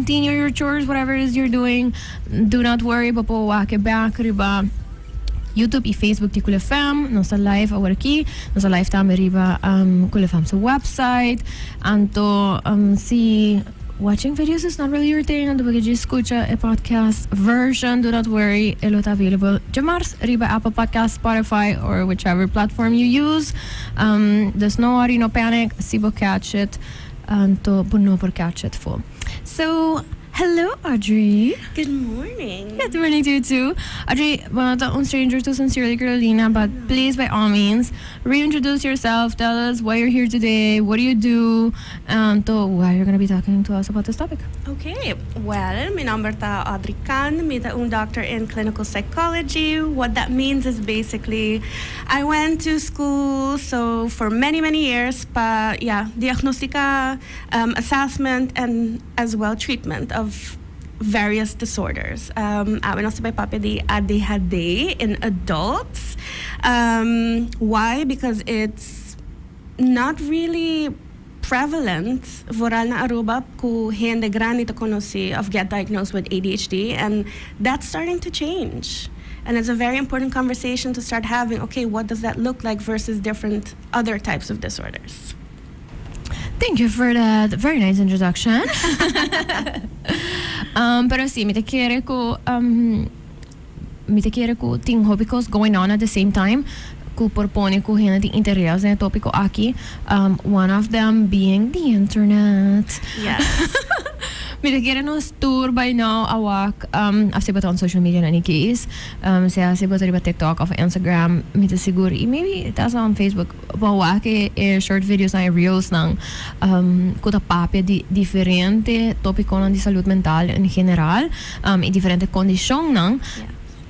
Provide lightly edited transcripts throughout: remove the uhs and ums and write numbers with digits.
Continue your chores, whatever it is you're doing. Do not worry, bo por wak e back riba YouTube y Facebook di Cool FM. Nos ta live awor aki. Nos ta live tambe riba Cool FM su website. Anto si watching videos is not really your thing, anto bo ke djis scucha e podcast version, do not worry, e lo ta available djamars riba Apple Podcast, Spotify or whichever platform you use. Dus no worry, no panic, si bo catch it, anto bo no por catch it full. So, hello Audrey. Good morning. Good morning to you too. Audrey, bo no ta un stranger to Sincerely Carolina, but please by all means reintroduce yourself, tell us why you're here today, what do you do, anto why you're gonna be talking to us about this topic. Okay, well, mi nomber ta Audrey Khan, mi ta un doctor in clinical psychology. What that means is basically I went to school so for many, many years pa, yeah, diagnostica, assessment and as well treatment of various disorders. Awe nos ta bay papia di ADHD in adults. Why? Because it's not really prevalent, vooral na Aruba, cu hende grandi ta conoci of get diagnosed with ADHD, and that's starting to change. And it's a very important conversation to start having, okay, what does that look like versus different other types of disorders? Thank you for that very nice introduction. Pero si, mi ta kere cu tin hopi cos going on at the same time cu por pone cu hende tin interes den e topico aki. One of them being the internet. Mi ta kere nos tur by now a wak, of si bo ta on social media in any case, sea si bo ta riba TikTok of Instagram, mi ta sigur, y maybe ta hasta on Facebook, bo a wak e short videos nan, e reels nan, cu ta papia di diferente topiconan di salud mental en general, y diferente condicionnan,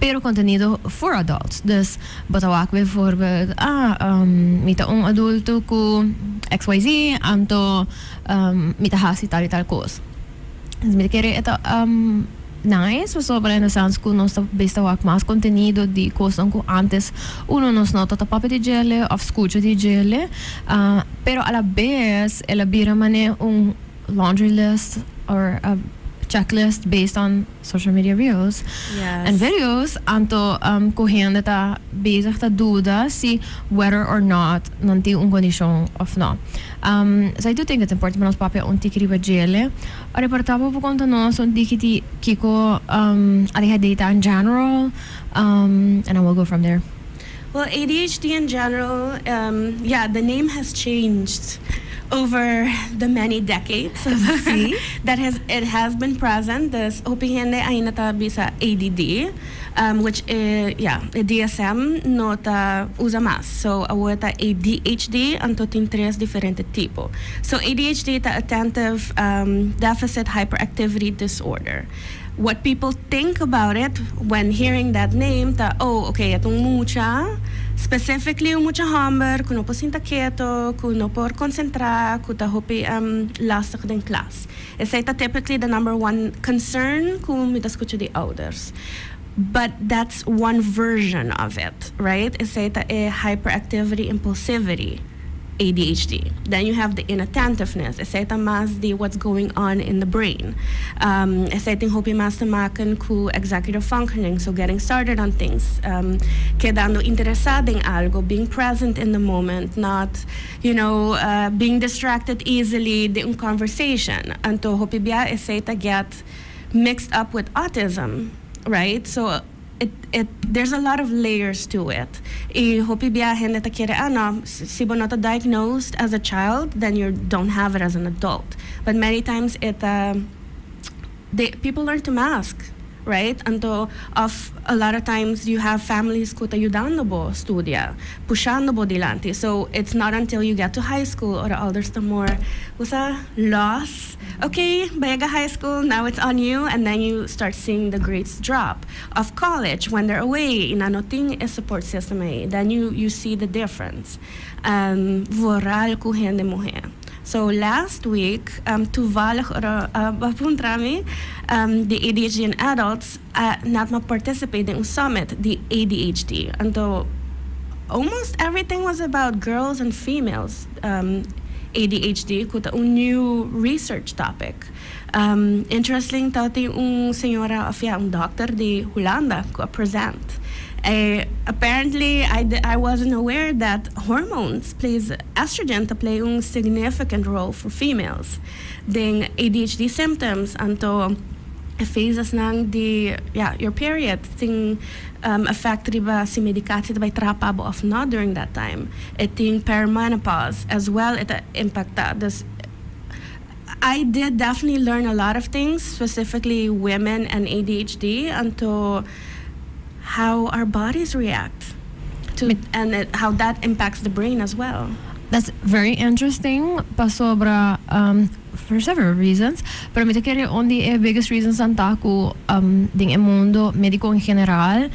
pero contenido for adults. Dus bo ta wak bijvoorbeeld, ah, mi ta un adulto cu XYZ, anto mi ta haci tal y tal cos. Dus mi ta kere e ta nice pasobra in the sense cu nos ta bista wak mas contenido di cosnan cu antes uno nos no ta papia di djele of scucha di djele, pero a la bes el a bira mane un laundry list or a checklist based on social media reels and videos, anto cu hende ta bezig ta duda si whether or not nan tin un condicion of no. So I do think it's important pa nos papia un tiki riba djele. Ora por ta bo por conta nos un tiki di kico ADHD ta in general, and then we'll go from there. Well, ADHD in general, yeah, the name has changed over the many decades that has it has been present. Dus hopi hende ainda ta bisa ADD, which yeah, e DSM no ta usa mas. So awor ta ADHD, anto tin tres diferente tipo. So ADHD ta Attentive Deficit Hyperactivity Disorder. What people think about it when hearing that name ta, oh, okay, e ta un mucha, specifically un mucha homber cu no por sinta keto, cu no por concentra, cu ta hopi lastig den klas. Esey ta typically the number one concern cu mi ta scucha di ouders. But that's one version of it, right? Esey ta e hyperactivity impulsivity ADHD. Then you have the inattentiveness. Esey ta mas di what's going on in the brain. Esey tin hopi mas te maken cu executive functioning, so getting started on things, kedando interesa den algo, being present in the moment, not, being distracted easily den un conversation. Anto hopi bia esey ta get mixed up with autism, right? So it there's a lot of layers to it. Y hopi bia hende ta kere, ah no, si bo no ta diagnosed as a child, then you don't have it as an adult. But many times it they people learn to mask, right? Anto of a lot of times you have families cu ta yudando bo studia, pushando bo dilanti. So it's not until you get to high school or ouders ta more usa los. Okay, bo a yega high school, now it's on you, and then you start seeing the grades drop. Of college, when they're away, y nan no tin a support system ey, then you see the difference. Vooral cu hende muhe. So last week, toevallig ora a puntra mi, di ADHD in adults, nan a participate in un summit di ADHD. Anto almost everything was about girls and females. ADHD, cu ta un new research topic. Interesting ta tin un señora of ja, un doctor di Hulanda cu a present. Apparently I wasn't aware that hormones plays, estrogen ta play un significant role for females den ADHD symptoms, anto e phases nan di, ja, your period tin effect riba si medicatie ta bay traha pa bo of not during that time. E tin perimenopause as well, e ta impacta. Dus I did definitely learn a lot of things, specifically women and ADHD, anto how our bodies react to and how that impacts the brain as well. That's very interesting pasobra for several reasons, pero mi ta kere un di e biggest reasons nan ta cu den e mundo medico en general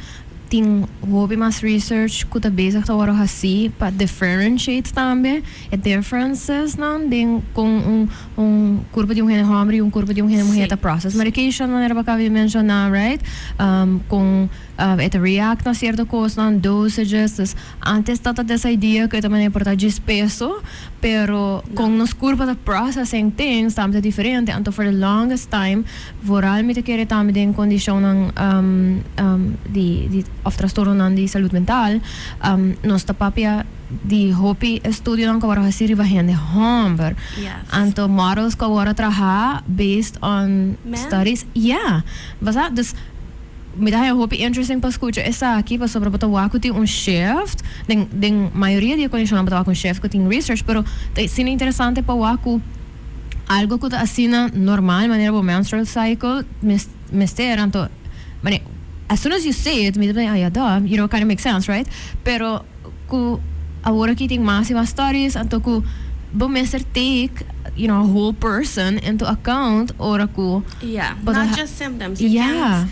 tin hopi mas research cu ta bezig ta worde haci pa differentiate tambe e differences nan den con un curpo di un hende homber y un curpo di un hende muher ta process medication, manera bo acaba di menciona, right, con e ta react na cierto cosnan, dosages. Dus antes ta ta this idea cu e ta manera por ta djis peso, pero con nos curpa ta processing things tambe ta diferente. Anto for the longest time, vooral mi ta kere tambe den condicionnan di of trastornonan di salud mental, nos ta papia di hopi estudionan cu a worde haci riba hende homber. Anto models cu a worde traha based on studies, yeah, basa. Dus mi ta haña hopi interesting pa scucha esaki, pasobra bo ta wak cu tin un shift den mayoria di e condicionnan. Bo ta wak un shift cu tin research, pero ta asina interesante pa wak cu algo cu ta asina normal manera bo menstrual cycle mester. Anto mane as soon as you say it, mi ta pensa, "Ah ja, duh, kind of makes sense, right?" Pero cu awor aki tin mas y mas studies, anto cu bo mester take a whole person into account ora cu Yeah, not just symptoms. You can't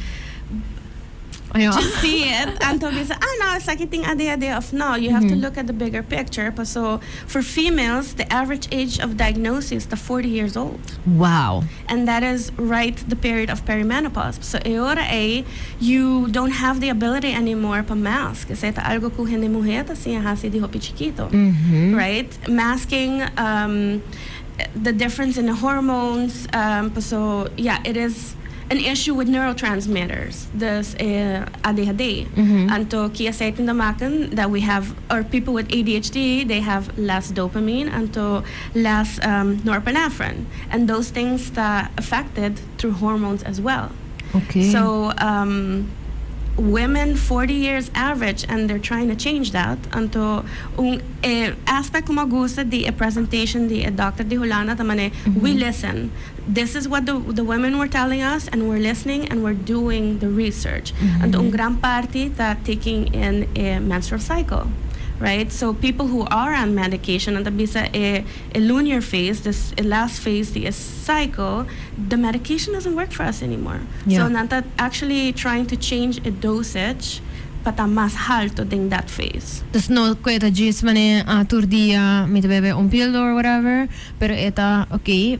just see it anto bisa, "Ah no, esaki tin ADHD," of no. You have to look at the bigger picture. So for females, the average age of diagnosis is 40 years old. And that is right the period of perimenopause. So e ora ey, you don't have the ability anymore pa mask. Esey ta algo cu hende muher ta siña haci di hopi chikito. Right? Masking the difference in the hormones. So yeah, it is an issue with neurotransmitters. Dus ADHD. Anto cu esey tin te maken that we have, or people with ADHD, they have less dopamine anto less norepinephrine. And those things are affected through hormones as well. So women 40 years average, and they're trying to change that. Anto un aspect cu mi a gusta di e presentation di e doctor di Hulanda ta mane, "We listen. This is what the women were telling us, and we're listening and we're doing the research." Anto un gran parti ta taking in a menstrual cycle. Right? So people who are on medication and bisa a lunar phase, this last phase, the cycle, the medication doesn't work for us anymore. So nan ta actually trying to change a dosage pa ta mas halto den that phase. Dus no cu e ta djis mane a tur dia mi ta bebe un pildo or whatever, pero e ta okay,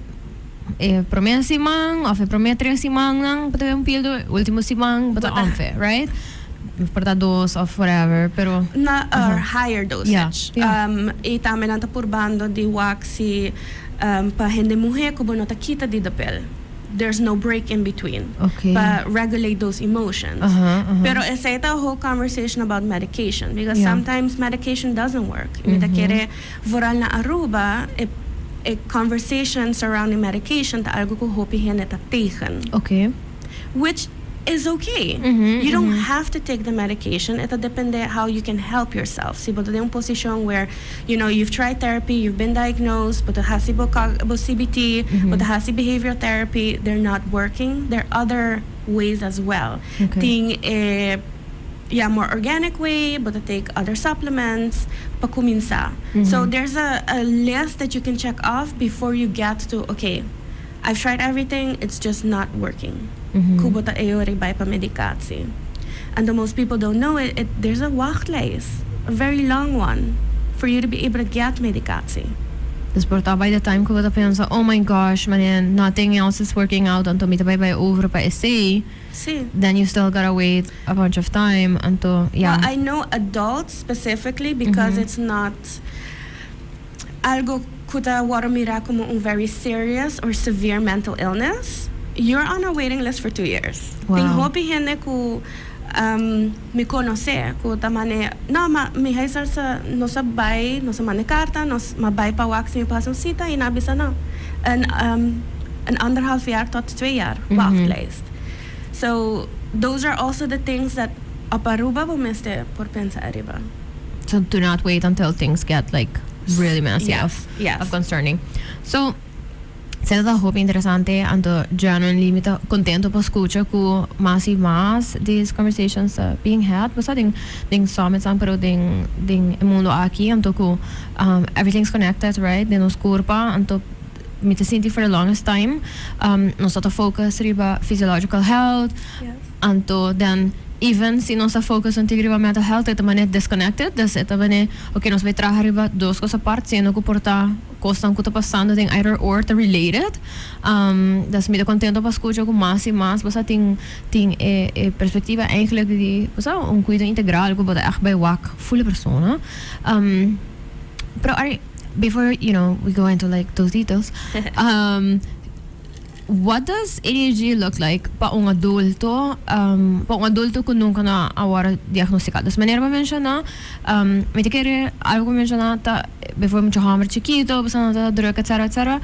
e prome siman of e prome 3 siman nan bo ta bebe un pildo, ultimo siman bo ta off, right? Por ta dos of whatever, pero Na or higher dosage. Y tambe nan ta purbando di wak si pa hende muher cu bo no ta kita di de pil. There's no break in between. Pa regulate those emotions. Pero esey ta a whole conversation about medication because sometimes medication doesn't work. Mi ta kere vooral na Aruba e conversation surrounding medication ta algo cu hopi hende ta tegen. Which is okay. You don't have to take the medication. E ta depende how you can help yourself. Si bo ta den un posicion where you've tried therapy, you've been diagnosed, but hasi bo CBT, but hasi behavioral therapy, they're not working. There are other ways as well. Tin e, yeah, more organic way, but to take other supplements pa cuminsa. So there's a list that you can check off before you get to, "Okay, I've tried everything, it's just not working." Cu bo ta e ora bay pa medicatie. And the most people don't know it, there's a wachtlijst, a very long one, for you to be able to get medicatie. Dus por ta by the time cu bo ta pensa, "Oh my gosh, man, nothing else is working out," anto mi ta bay over pa esey, then you still gotta wait a bunch of time, anto, yeah. Well, I know adults specifically because it's not algo. Cu ta wordo mira como un very serious or severe mental illness, you're on a waiting list for 2 years. Tin hopi hende cu mi conoce, cu ta mane, no, ma mi huisarts nos a bay, nos a manda carta, nos m'a bay pa wak si mi por haci un cita y nan a bisa no. Een anderhalf jaar tot 2 jaar wachtlijst. So those are also the things that op Aruba bo mester por pensa ariba. So do not wait until things get like really messy of concerning. So, esey ta hopi interesante, anto genuinely mi ta contento pa scucha cu mas y mas these conversations being had. Basta den summits pero den mundo aki, anto cu everything's connected, right? Den nos curpa, anto mi ta sinti for the longest time nos ta focus riba physiological health. Anto then even si nos ta focus un riba mental health, e ta manera disconnected, dus e ta manera, okay, nos bay traha riba dos cos apart, siendo cu por ta cosnan cu ta pasando den either or ta related. Dus mi ta contento pa scucha cu mas y mas bo tin e perspectiva eigenlijk di, bo un cuido integral cu bo ta echt bay wak full persona. Pero Ari, before we go into like those details, what does ADHD look like pa un adulto, pa un adulto cu nunca no a wordo diagnostica? Dus manera bo a menciona, mi ta kere algo menciona ta bijvoorbeeld mucha homber chikito, bo ta druk, etc., etc.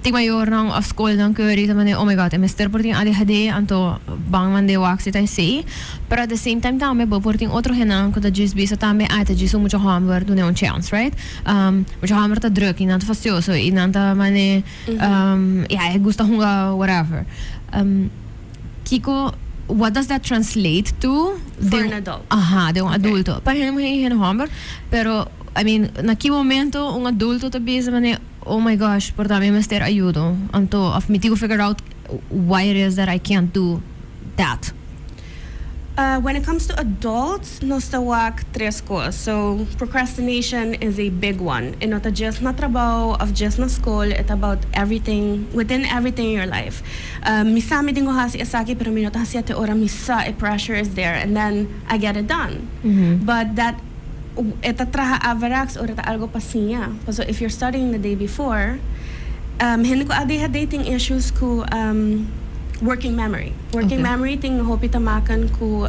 Tin mayornan of scolnan cu ta manera, "Oh my God, e mester por tin ADHD, anto ban mand'e wak si ta esey." Pero at the same time tambe, bo por tin otro hendenan cu ta djis bisa tambe, "Ah, ta djis un mucha homber, dun'e un chance," right? Mucha homber ta druk y nan ta fastioso y nan ta mane, ja, e gusta hunga, whatever. Kiko, what does that translate to? For an adult. Aha, di un adulto. Pa hende muhe, hende homber, pero I mean, na ki momento un adulto ta bisa mane, "Oh my gosh, por ta mi mester ayudo. Anto, of mi tin cu figure out why it is that I can't do that." When it comes to adults, nos ta wak tres cos. So procrastination is a big one. E no ta just na trabou of just na school. It's about everything, within everything in your life. Mi sa mi tin cu hasi esaki, pero mi no ta hasi te ora mi sa e pressure is there, and then I get it done. But that e ta traha averechts ora ta algo pa siña. So if you're studying the day before, hende cu ADHD tin issues cu working memory. Working memory tin hopi te maken cu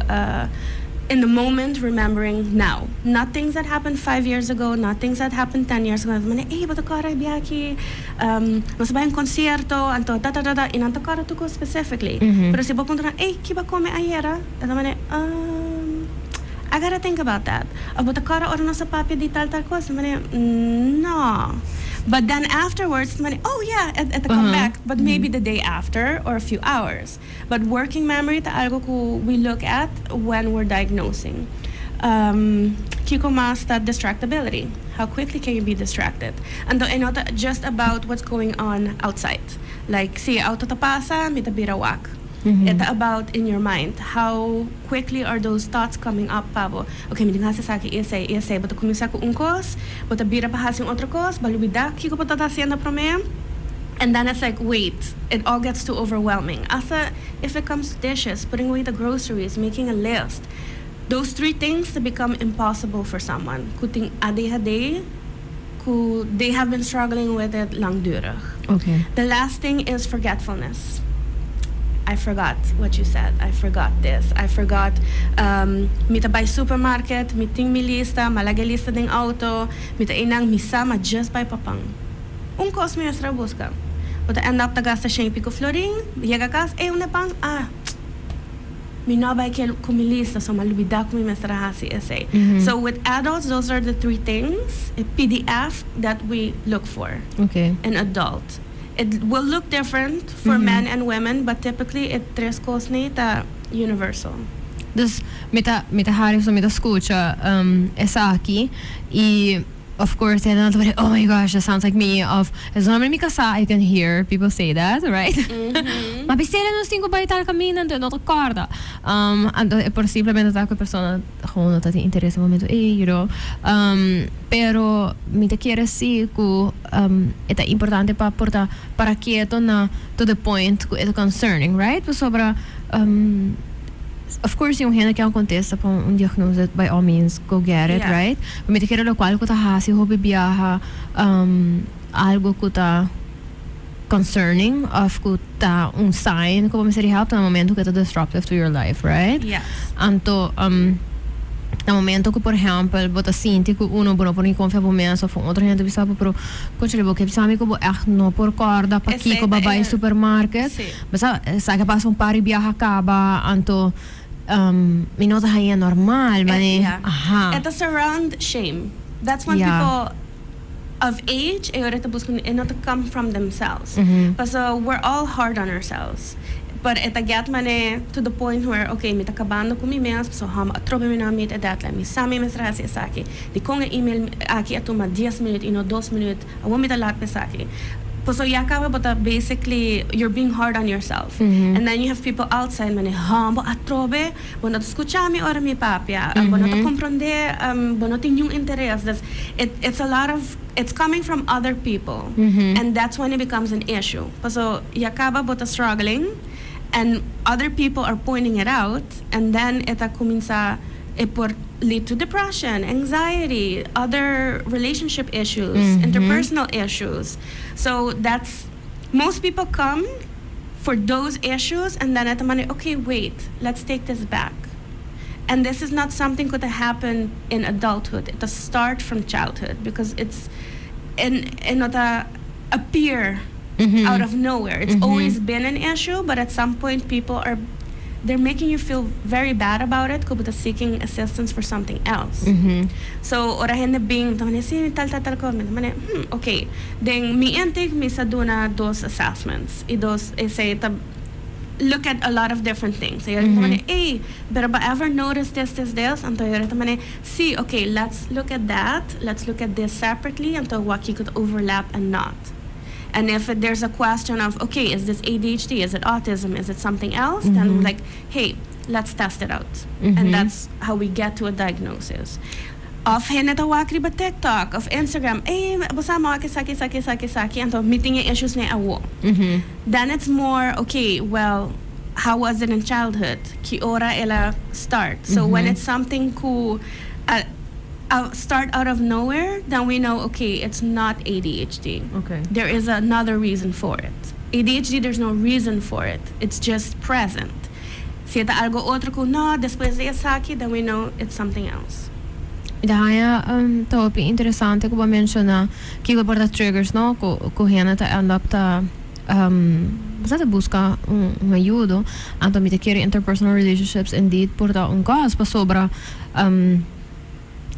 in the moment remembering now. Not things that happened 5 years ago, not things that happened 10 years ago. Mane, "Hey, bo ta corda e biaha aki, nos a bay un concierto, anto da da da da," y nan ta corda tur specifically. Pero si bo puntra, "Hey, kico bo a come ayera?" E ta mane, "I gotta think about that." Of, "Bo ta corda ora nos a papia di tal tal cos?" Mane, "No." But then afterwards, mane, "Oh yeah," e ta come back. But maybe the day after or a few hours. But working memory ta algo cu we look at when we're diagnosing. Kiko mas ta distractibility. How quickly can you be distracted? And not just about what's going on outside. Like, si auto ta pasa, mi ta bira wak. It's about in your mind. How quickly are those thoughts coming up, pa bo? "Okay, mi tin cu hasi esey, esey." Bo ta cuminsa cu un cos, bo ta bira pa hasi otro cos, bo ta lubida kico bo ta haciendo prome. And then it's like, wait, it all gets too overwhelming. Hasta if it comes to dishes, putting away the groceries, making a list, those three things to become impossible for someone cu tin ADHD, who they have been struggling with it langdurig. The last thing is forgetfulness. "I forgot what you said. I forgot this. I forgot." Mi ta bay supermarket, mi tin mi lista, m'a laga lista den auto, mi ta inang mi sa m'a just bay pa pan. Un cos mi mester busca. Bo ta end up ta gasta 100 y pico florin, yega cas, "Ey, unda pan? Ah, mi no a bay cu mi lista, so m'a lubida cu mi mester hasi esey." So with adults, those are the three things, a PDF that we look for in adult. It will look different for men and women, but typically e tres cos ta universal. Dus mi ta hari so mi ta scucha esaki y of course and then "Oh my gosh, that sounds like me," of as long mi casa I can hear people say that, right? "Ma bisela nos tin cu bay tal caminda, anto no ta corda." Anto e por simplemente ta cu e persona gewoon no ta tin interes na momento ey. Pero mi ta kere si cu ta importante pa por ta para keto na to the point cu e concerning, right? Pasobra Of course, si un hende kier un contesta pa un diagnose, by all means, go get it, right? Pero mi ta kere locual cu ta haci hopi biaha algo cu ta concerning of cu ta un sign cu bo mester di help ta na momento cu e ta disruptive to your life, right? Yes. Anto, na momento cu, por ehempel, bo ta sinti cu uno bo no por ni confia bo mes of un otro hende ta bisa bo, pero conchale, bo ke bisa mi cu bo echt no por corda pakico bo a bay supermarket? Bo sa, esaki a pasa un par di biaha caba, anto mi no ta haña normal, mane, aha. E ta surround shame. That's when people of age e ora ta busca e no ta come from themselves. Paso we're all hard on ourselves. But e ta get mane to the point where okay, mi ta cabando cu mi mes, paso hom atrobe mi no a meet e deadline, mi sa mi mester haci esaki. Dicon e email aki a tuma 10 minuut y no 2 minuut? Awor mi ta laat pa esaki. So ya caba bo ta basically you're being hard on yourself. And then you have people outside mane, "Hom, bo atrobe, bo no ta scucha mi ora mi papia, bo no ta comprende, bo no tin ningun interes." Dus it's a lot of it's coming from other people. And that's when it becomes an issue. So ya caba bo ta struggling and other people are pointing it out, and then e ta cuminsa, e por lead to depression, anxiety, other relationship issues, interpersonal issues. So that's most people come for those issues, and then at the moment, "Okay, wait, let's take this back." And this is not something could happen in adulthood. It does start from childhood because it's and not a appear out of nowhere. It's always been an issue, but at some point people are they're making you feel very bad about it because they're seeking assistance for something else. So, ora hende bin, ta mane, "Si, tal, tal, tal cos." Mane, okay." Den mi intake, mi sa duna dos assessments. Y dos, esey ta look at a lot of different things. Y mane, "Hey, pero bo ever notice this, this, this?" Anto yo mane, "Si, okay, let's look at that. Let's look at this separately until what you could overlap and not." And if there's a question of, "Okay, is this ADHD? Is it autism? Is it something else?" Then like, "Hey, let's test it out." And that's how we get to a diagnosis. Of hende ta wak riba TikTok of Instagram. "Hey, bo sa mi esaki, esaki, esaki, esaki. Anto mi tin issues na awo." Then it's more, "Okay, well, how was it in childhood? Ki ora el a start?" So when it's something cu start out of nowhere, then we know, okay, it's not ADHD. There is another reason for it. ADHD, there's no reason for it. It's just present. Si ta algo otro cu no, despues di esaki, then we know it's something else. Daí ta hopi interesante cu bo a menciona cu por ta triggers, no, cu hende ta end up ta bo ta busca un ayudo. Anto mi ta kere interpersonal relationships indeed por ta un cos pasobra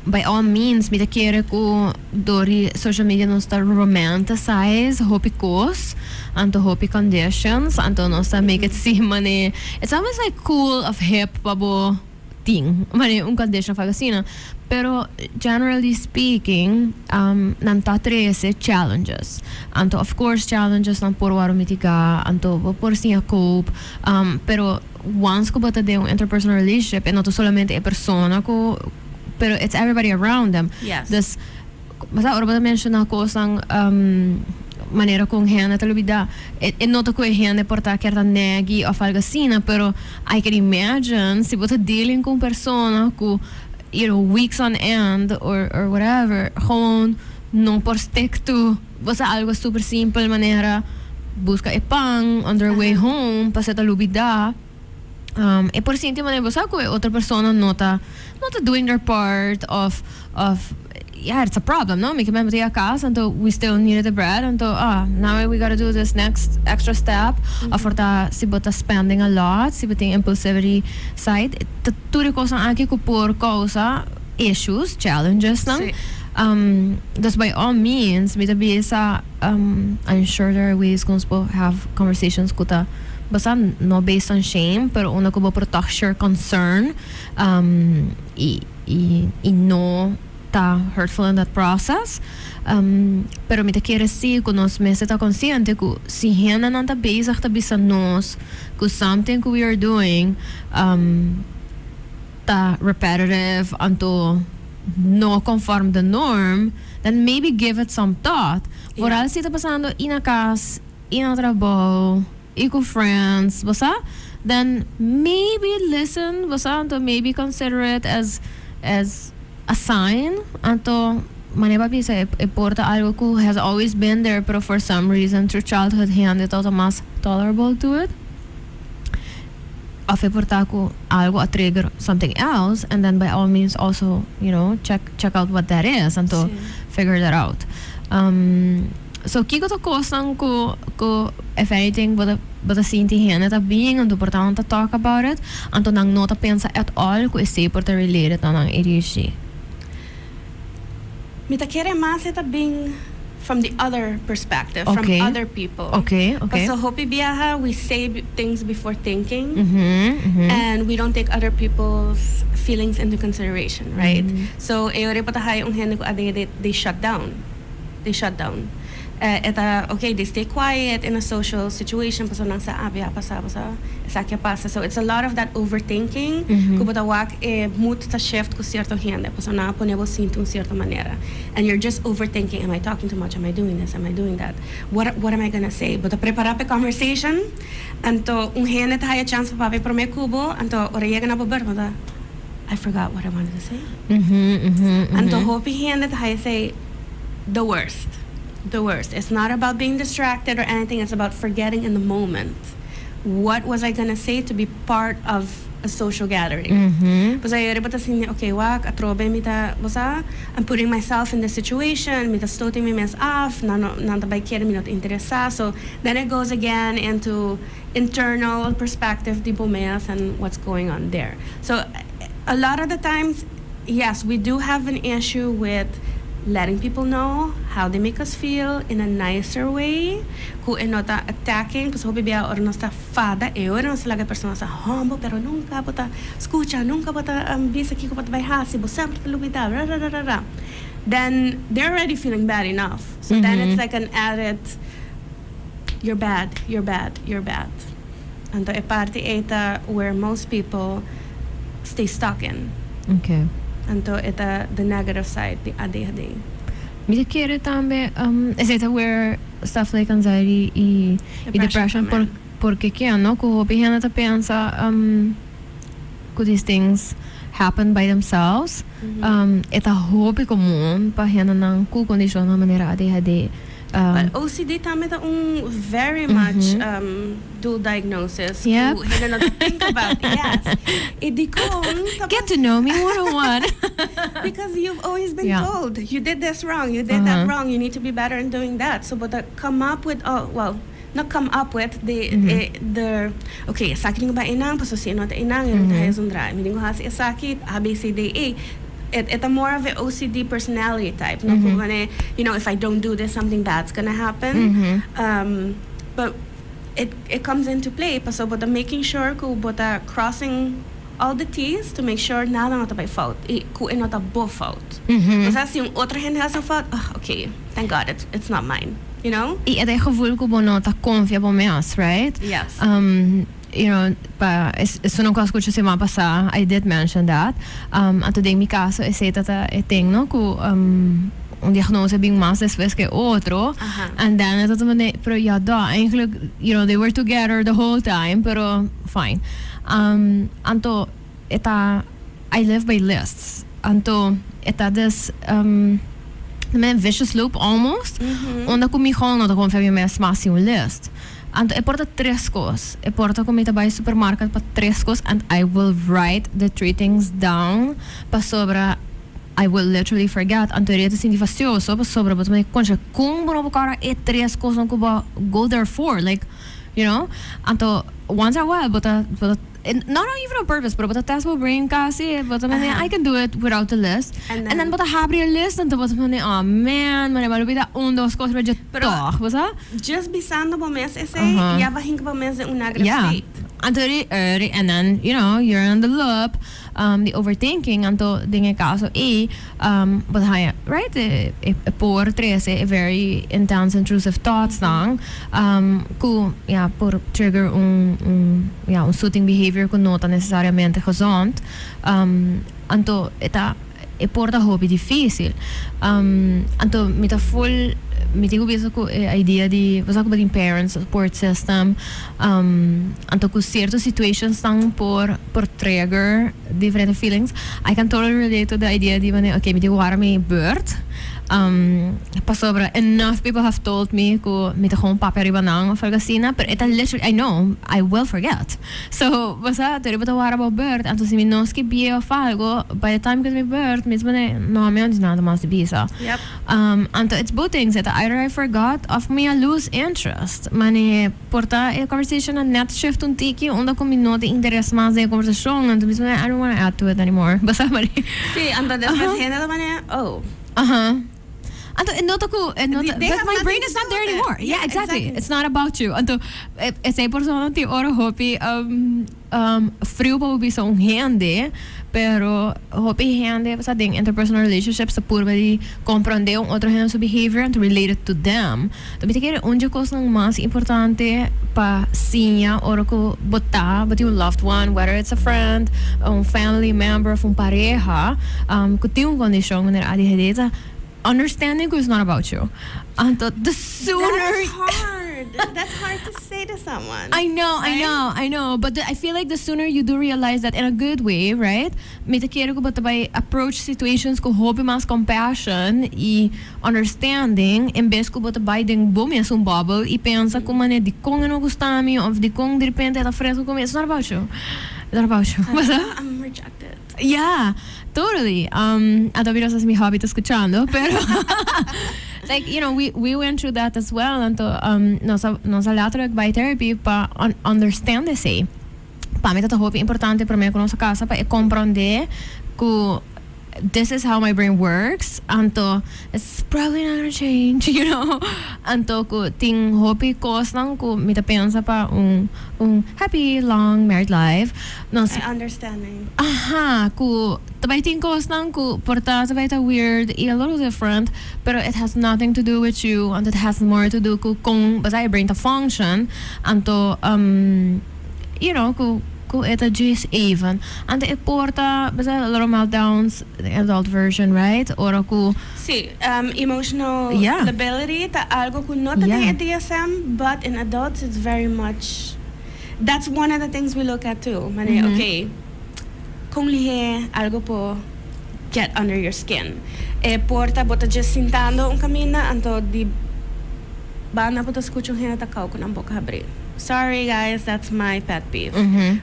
by all means, mi ta kere cu door di social media nos ta romanticize hopi cos, anto hopi conditions, anto nos ta make it seem mane it's almost like cool of hip pa bo tin mane un condition of asina, pero generally speaking, nan ta trece challenges. Anto of course challenges nan por wordo mitiga, anto bo por siña cope, pero once cu bo ta den un interpersonal relationship, e no ta solamente e persona cu, pero it's everybody around them. Dus mas ora bo ta menciona cosnan manera con hende ta lubida, e no ta cu hende por ta kier ta negi of algo asina, pero I can imagine si bo ta dealing cu un persona cu weeks on end or whatever, gewoon no por stick to, bo sa, algo super simple manera busca e pan on their way home, pa ta lubida, e por sinti manera, bo sa, cu e otro persona no ta doing their part of, yeah, it's a problem, no? Mi ke men a cas, anto we still needed the bread, anto, ah, now we gotta do this next extra step. Of ta si bo ta spending a lot, si bo tin impulsivity side, ta tur cos aki cu por causa issues, challenges, no? Si. Dus by all means, mi ta bisa, I'm sure there are ways cu por have conversations cu ta basta no based on shame, pero unda cu bo por toch share concern y no ta hurtful in that process. Pero mi ta kere si cu nos mes ta consciente cu si hende nan ta bezig ta bisa nos cu something we are doing ta repetitive anto no conform the norm, then maybe give it some thought. Vooral si ta pasando na cas, na trabou. I ku friends, bo sa, then maybe listen, bo sa, anto maybe consider it as a sign. Anto manera bo a bisa, e por ta algo ku has always been there, pero for some reason through childhood hende ta mas tolerable to it. Of e por ta ku algo a trigger something else, and then by all means also check out what that is anto figure that out. So kiko ta kosnan ku, if anything, bo ta sinti hende ta bin anto por ta talk about it, anto nan no ta pensa at all ku esei por ta related na nan ADHD? Mi ta kere mas e ta bin from the other perspective, from other people. So hopi biaha, we say things before thinking, and we don't take other people's feelings into consideration, right? So e ora bo ta haya un hende ku ADHD, they shut down. They shut down. E ta, okay, they stay quiet in a social situation, paso nan sa abia pasa pasa, esaki a pasa. So it's a lot of that overthinking, ku bo ta wak e mood ta shift ku sierto hende, paso nan a pone bo sinti un sierto manera. And you're just overthinking, "Am I talking too much? Am I doing this? Am I doing that? What am I gonna say?" Bo ta prepara pa conversation, anto un hende ta haya chance pa papia prome ku bo, anto ora yega na bo beurt, bo ta, "I forgot what I wanted to say." Anto hopi hende ta haya esei the worst. The worst. It's not about being distracted or anything. It's about forgetting in the moment. What was I gonna say to be part of a social gathering? Pues ey bo ta sinti, okay, wak, atrobe mi ta, bo sa, I'm putting myself in this situation, mi ta stoting mi mes af, nan no, nan ta bay kere mi no ta interesa. So then it goes again into internal perspective di bo mes and what's going on there. So a lot of the times, yes, we do have an issue with letting people know how they make us feel in a nicer way, ku e no ta attacking, pues hopi bia ora nos ta fada e ora nos laga persona sa humble, pero nunca bo ta scucha, nunca bo ta bisa kiko bo ta bay hasi, bo semper ta lubida, ra ra ra ra ra. Then they're already feeling bad enough. So then it's like an added, "You're bad, you're bad, you're bad." Anto e parti ey ta where most people stay stuck in. Anto e ta the negative side di ADHD. Mi ta kere tambe, esei ta where stuff like anxiety i depression por porque ke no ku hopi hende ta pensa ku these things happen by themselves. E ta hopi komun pa hendenan ku kondishonnan manera ADHD. But OCD tambe ta un very much dual diagnosis. Ku hende no ta think about. Yes. I dikon Get to know me 101. Because you've always been told you did this wrong, you did that wrong, you need to be better in doing that. So but come up with, oh, well, not come up with the okay, esaki tin ku bai einan, paso si no ta einan, e no ta haya zundra. Mi tin ku hasi esaki A B C D E. It a more of a OCD personality type. No, mm if I don't do this, something bad's gonna happen. But it comes into play. Paso bo ta making sure ku bo ta crossing all the T's to make sure nada no ta bai fout. I ku e no ta bo fout. O sea, si un otro hende hasi fout, oh, okay, thank God it's not mine. You know? I e gevoel ku bo no ta konfia bo mes, right? Yes. Pa esun ku a skucha siman pasá, I did mention that. Anto den mi kaso esei ta e ting, no? Ku un diagnose bin mas despues ku otro. And then e ta pero ja, da, eigenlijk, they were together the whole time, pero fine. Anto e ta, I live by lists. Anto e ta this vicious loop almost. Unda ku mi gewoon no ta konfia mi mes mas sin un list. Anto e por ta tres kos. E por ta ku mi ta bai supermarket pa tres kos and I will write the three things down pasobra I will literally forget. Anto e ta sinti fastioso pasobra bo ta mane koncha kon bo no por kòrda e tres kosnan ku bo go there for, like. Anto once a while bo ta not even on purpose, pero bo ta test bo brain kasi, bo ta mane, "I can do it without the list." And then bo ta habri e list anto bo ta mane, "Oh man, mane b'a lubida un dos kos, pero Pero toch, bo sa? Just bisando bo mes esei, ya bo a hinka bo mes den un negative state. Anto eri, and then, you're in the loop, the overthinking, anto den e kaso ei, but haya, right, e por trese e very intense intrusive thoughts nan, ku, ja, por trigger un, ja, un soothing behavior ku no ta nesesariamente gezond. Anto e ta e por ta hopi difísil. Anto mi ta full Mi tin ku bisa ku e idea di bo sa ku bo tin parents support system, anto ku cierto situations nan por trigger diferente feelings. I can totally relate to the idea di manera, okay, mi tin ku wara mi beurt, pasobra enough people have told me ku mi ta gewoon papia riba nan of algo asina, pero e ta literally, I know I will forget. So, bo sa, tur bo ta wara bo beurt, anto si mi no skibié of algo, by the time ku ta mi beurt, mi ta manera, no, mi no tin nada mas di bisa. Anto it's both things, e ta either I forgot of mi a lose interest. Mane por ta e conversation a net shift un tiki unda cu mi no tin interes mas den e conversacion, anto mi ta mane I don't wanna add to it anymore. Bo sa mane? Sí, anto despues hende ta mane, oh. Aha. Anto e no ta cu, e no ta, They but have my nothing brain to is do not there with it. anymore. Yeah, Yeah, exactly. exactly. It's not about you. Anto esey por so tin ora hopi Friu pa bo bisa un hende, pero hopi hende sa den interpersonal relationships ta purba di comprende un otro hende su behavior and to relate it to them. Ta mi ta kere un dje cosnan mas importante pa siña ora cu bo ta, bo tin un loved one, whether it's a friend, un family member of un pareha cu tin un condicion manera ADHD ta understanding cu it's not about you. Anto the sooner. That is hard. That's hard to say to someone. I know, I Right? know, I know. But I feel like the sooner you do realize that in a good way, right? Mi ta kere ku bo ta bai approach situations ku hopi mas compassion i understanding en bes ku bo ta bai den bo mes un bubble i pensa ku manera dikon e no gusta mi of dikon direpente e ta fresco ku mi. It's not about you. It's not about you. I'm rejected. Yeah, totally. Anto mi no sa si mi hubby ta scuchando, pero like, we went through that as well. Anto nos a letterlijk bai therapy pa understand esey. Pa mi ta ta hopi importante prome cu nos a casa pa e comprende cu this is how my brain works. Anto it's probably not gonna change. Anto cu tin hopi cosnan cu mi ta pensa pa un happy long married life. Nos I understanding. Aha, cu ta bay tin cosnan cu por ta ta bay ta weird y a little different, pero it has nothing to do with you, anto it has more to do cu con bo sa e brain ta function, anto cu e ta djis even. Anto e por ta bo sa little meltdowns, the adult version, right? Ora cu. Sí, emotional lability ta algo cu no ta den e DSM, but in adults it's very much. That's one of the things we look at too. Mane, okay, con lihe algo por get under your skin? E por ta bo ta just sintando un caminda, anto di banda bo ta scucha un hende ta cau cu nan boca habri. Sorry guys, that's my pet peeve.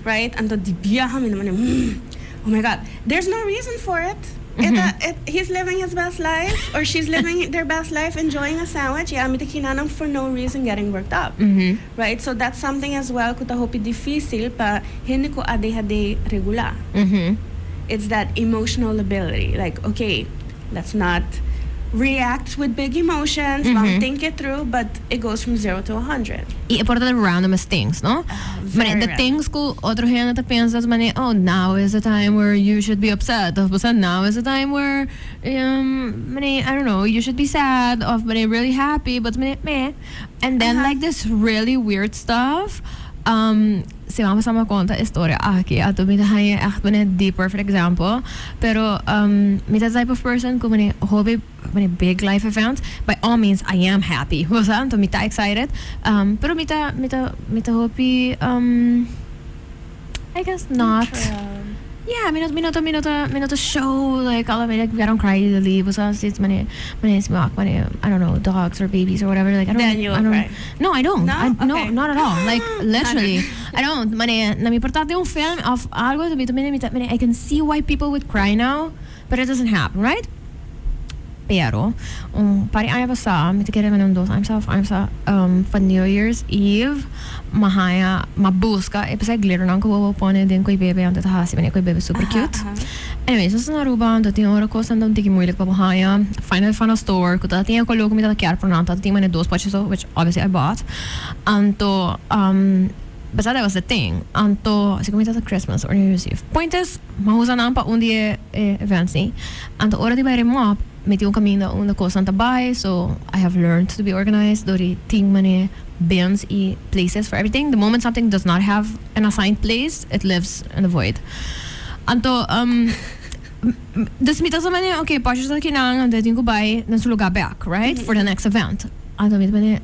Right? Anto di biaha mi ta mane, oh my God, there's no reason for it. E ta, he's living his best life or she's living their best life enjoying a sandwich y ami ta kina nan for no reason getting worked up. Right? So that's something as well cu ta hopi dificil pa hende cu ADHD regula. It's that emotional ability. Like, okay, let's not react with big emotions, ban think it through, but it goes from zero to 100. Y e por ta the randomest things, no? Very Mane, the random. Things cu otro hende ta pensa ta mane, oh, now is the time where you should be upset. Of bo now is the time where, mane, I don't know, you should be sad. Of mane, really happy, but mane, meh. And then like this really weird stuff. Siman pasá mi a konta e storia aki, anto mi ta haña echt mane the perfect example. Pero mi ta type of person ku mane hopi mane big life events, by all means I am happy, bo sa, anto mi ta excited. Pero mi ta mi ta mi ta hopi I guess not. Yeah, mi no mi no ta mi no ta mi no ta show like all of it, like I don't cry easily, bo sa, si mane mane si mi mane, I don't know, dogs or babies or whatever, like I don't Then you I will don't cry. No, I don't. No? I, no, Okay. not at all. Like literally, I don't. Mane na mi por ta den un film of algo, mi ta mane mi ta mane I can see why people would cry now, but it doesn't happen, right? Pero un par di aña pasá, mi ta kere mane un 2 aña pasá of aña pasá, pa New Year's Eve, m'a haña, m'a busca e p'esei glitternan ku bo por pone den koe bebe anto ta hasi mane koe bebe super cute. Anyways, nos ta na Aruba, anto tin ora kosnan ta un tiki moeilijk pa bo haña. Finally found a store ku ta tin e koló ku mi tabata kier, pero nan tabata tin mane dos potjes so, which obviously I bought. Anto, but that was the thing. Anto, si ku mi tabata Christmas or New Year's Eve. Point is, m'a usa nan pa un di e events ni. Anto ora di bai remop, mi tin un kaminda unda kosnan ta bai, so I have learned to be organized dor di tin mane bins y places for everything. The moment something does not have an assigned place, it lives in the void. Anto, dus mi ta sa mane, okay, potjes ta kinan, anto e tin ku bai na su lugar bek, right, for the next event. Anto mi ta manera,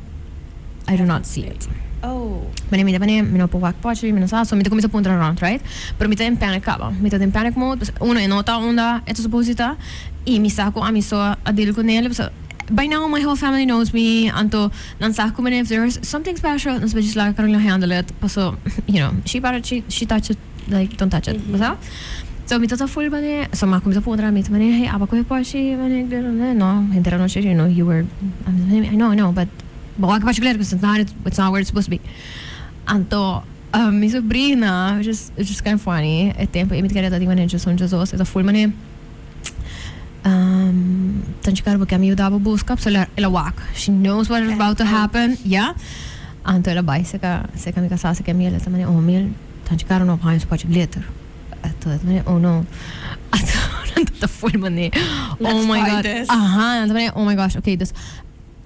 I do not see it. Oh. Manera mi ta manera, mi no por wak pochi, mi no sa, so mi ta cuminsa puntra rond, right? Pero mi ta in panic caba. Mi ta den panic mode, pasobra uno e no ta unda e ta supposed di ta, y mi sa cu ami so a deal cu nel, pasobra by now my whole family knows me, anto nan sa cu manera if there is something special, nan sa just laga Carolina handle it, paso, she better, she touch it, like don't touch it, bo sa? So mi ta ta full manera, so mi a cuminsa puntra mi ta manera, hey, aba cu e pochi, manera, no, henter anochi, you were, I know, I know, but bo wak e pochi glitter, because it's not where it's supposed to be. Anto mi sobrina, which is kind of funny, e tempo ei mi ta kere ta tin manera djesun djesdos, e ta full manera, Tanchi Caro, bo ke mi yuda bo busca? So el a wak, she knows what is about to happen, yeah. Anto el a bai serka mi kasá, serka Miel, el ta manera, oh Miel, Tanchi Caro no a haña su pochi glitter. Anto el ta manera, oh no. Anto nan ta full manera, oh my God. Aha, nan ta manera, oh my gosh, okay, dus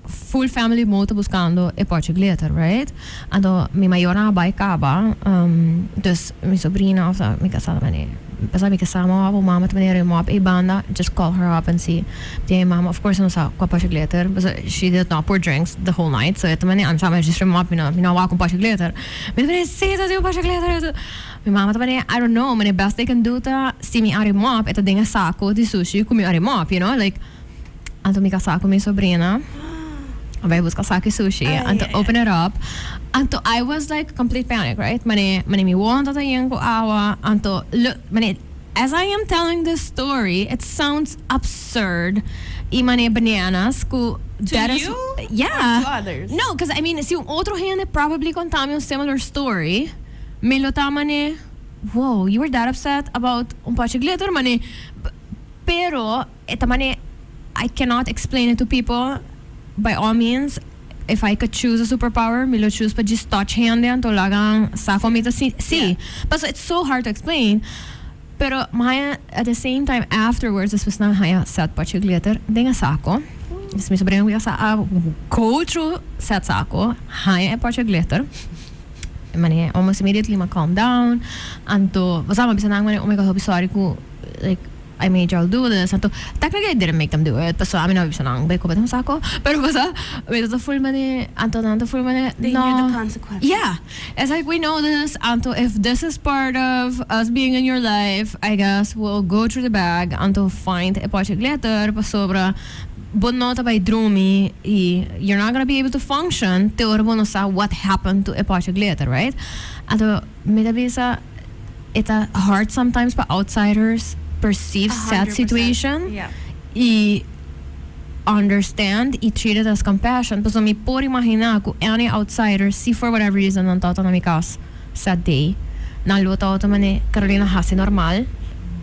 full family mode ta buscando e pochi glitter, right? Anto mi mayornan a bai caba, dus mi sobrina of mi casá ta manera, pasá mi casá mama bo mama ta manera mop e banda, just call her up and see. Tin e mama of course no sa cua pochi glitter, pasobra she did not pour drinks the whole night, so e ta manera, ami sa just remop mi no wak un pochi glitter. Mi ta manera, si ta tin un pochi glitter. Mi mama ta manera, I don't know, manera best they can do ta si mi a remop e ta den e saco di sushi cu mi a remop, like. Anto mi casá cu mi sobrina. A bai busca saco di sushi. Anto open it up. Anto I was like complete panic, right? Mane, mane mi wowo tabata yen cu awa. Anto, look, mane, as I am telling this story, it sounds absurd. Y mane bananas cu To that is you or yeah. to others? No, cause I mean, si un otro hende probably conta mi un similar story, mi lo ta mane, wow, you were that upset about un pochi glitter? Mane, pero e ta mane, I cannot explain it to people. By all means, if I could choose a superpower, mi lo choose pa just touch hende anto laga sa con mi ta si. Si. Paso it's so hard to explain. Pero maya at the same time afterwards despues nan haya set pochi glitter den e saco. Dus mi sobrino cu sa a go through set saco, haya e pochi glitter. Mane almost immediately m'a calm down. Anto, basta m'a bisa nan mane, oh my God, hopi sorry cu like I made y'all do this. Anto, technically I didn't make them do it. Paso ami no a bisa nan bay coba den saco. Pero basta, mi ta full mane, anto nan ta full mane, They no. knew the consequences. Yeah. It's like we know this. Anto, if this is part of us being in your life, I guess we'll go through the bag anto find e pochi glitter pasobra bo no ta bay drumi y you're not gonna be able to function te ora bo no sa what happened to e pochi glitter, right? Anto, mi ta bisa, it's hard sometimes pa outsiders perceive sad 100%. Situation y understand y treat it as compassion. Paso mi por imagina cu any outsider, si for whatever reason nan tawata na mi cas that day, nan lo tawata mane, Carolina, hasi normal.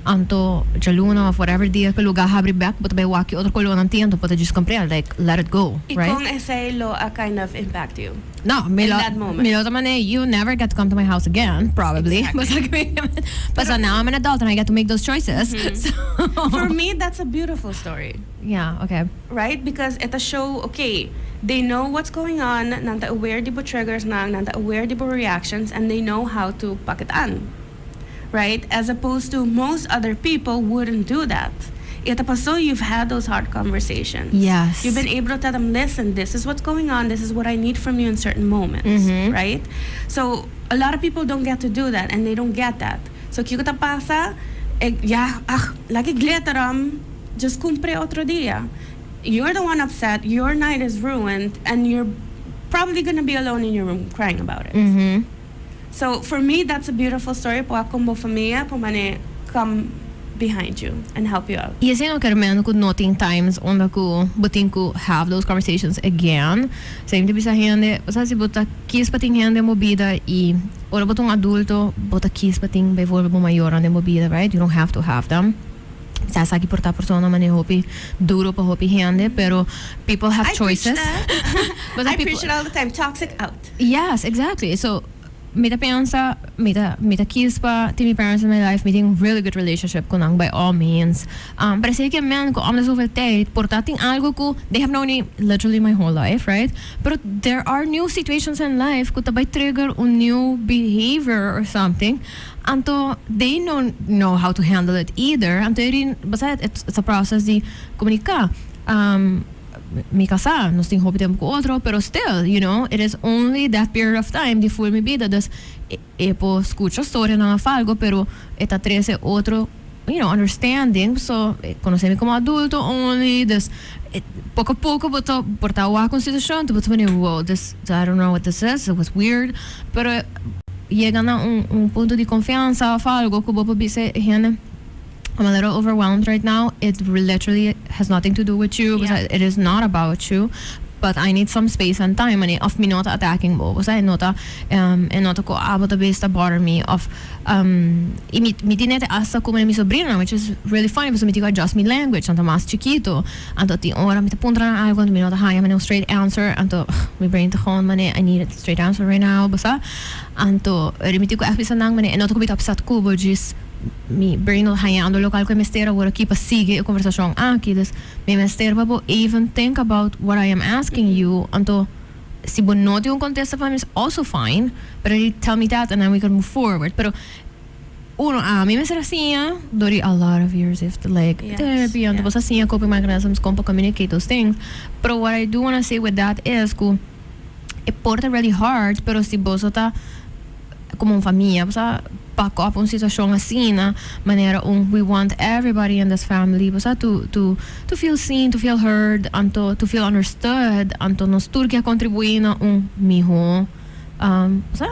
Anto djaluna of whatever dia cu lugar habri bek, bo ta bay wak ki otro color nan tin, anto bo ta just compr'el, like let it go, Y right? con esey lo a kind of impact you No, mi in lo, that moment? Mi lo ta mane, you never get to come to my house again, probably. But so now I'm an adult and I get to make those choices. So For me, that's a beautiful story. Right? Because it a show, okay, they know what's going on, nan ta aware di bo triggers nan, nan ta aware di bo reactions, and they know how to pak it aan. Right? As opposed to most other people wouldn't do that. E ta paso you've had those hard conversations. You've been able to tell them, listen, this is what's going on, this is what I need from you in certain moments, right? So a lot of people don't get to do that and they don't get that. So kico ta pasa, ja, ach, laga glitter just cumpr'e otro dia. You're the one upset, your night is ruined, and you're probably going to be alone in your room crying about it. So for me, that's a beautiful story. Pa con bo famia, pa mane come behind you and help you out. Y asina no kiermen cu no tin times unda cu bo tin cu have those conversations again. Semper bisa hende, o sea, si bo ta kies pa tin hende den bo bida y ora bo ta un adulto, bo ta kies pa tin bijvoorbeeld bo mayornan den bo bida, right? You don't have to have them. Sa esaki por ta persona mane hopi duro pa hopi hende, pero people have I preach choices. That. But I people, preach it all the time. Toxic out. Yes, exactly. So, mi ta pensa, mi ta kies pa tin mi parents in my life, mi tin really good relationship cu nan by all means. Pero esey kiermen cu om de zoveel tijd, por ta tin algo cu they have known me literally my whole life, right? Pero there are new situations in life cu ta bay trigger un new behavior or something. Anto they don't know how to handle it either. Anto erin, basta it's a process di comunica. Um, Mi kasá, nos tin hopi tempu ku otro, pero still, it is only that period of time di full mi bida. Dus e por skucha storianan òf algu, pero e ta trese otro understanding, so e konosé mi komo adulto only. Dus poko poko bo ta por ta wak un situashon, bo ta pone, "Wow, this, I don't know what this is, it was weird," pero yega na un punto di konfiansa òf algu ku bo por bisa hende, "I'm a little overwhelmed right now. It literally has nothing to do with you. It is not about you. But I need some space and time." And òf mi no ta attacking bo. Bo no ta e no ta ku abo ta bes ta bother me òf i mi tin net hasta ku mi sobrino, which is really funny, because mi tin ku adjust mi language, anto mas chikitu. Anto tin ora mi ta puntra algu, anto mi no ta haña un straight answer, anto mi brain ta gewoon mane, "I need a straight answer right now," bo sa. Anto mi tin ku echt bisa nan mane, e no ta ku mi ta upset ku bo, just mi brain no hañando loke ku mester awor aki pa sigui e konversashon aki. Dus mi mester pa bo even think about what I am asking you. Anto si bo no tin un kontesta pa mi is also fine, but you tell me that and then we can move forward. Pero uno, ami mester asina, dor a lot of years of like therapy, anto bo asina coping mechanisms kon pa communicate those things. But what I do want to say with that is ku e por ta really hard, pero si bo ta komo un famia, bo pak op un situashon asina, manera un we want everybody in this family, bo to feel seen, to feel heard, anto to feel understood, anto nos tur ke kontribuí na un mihó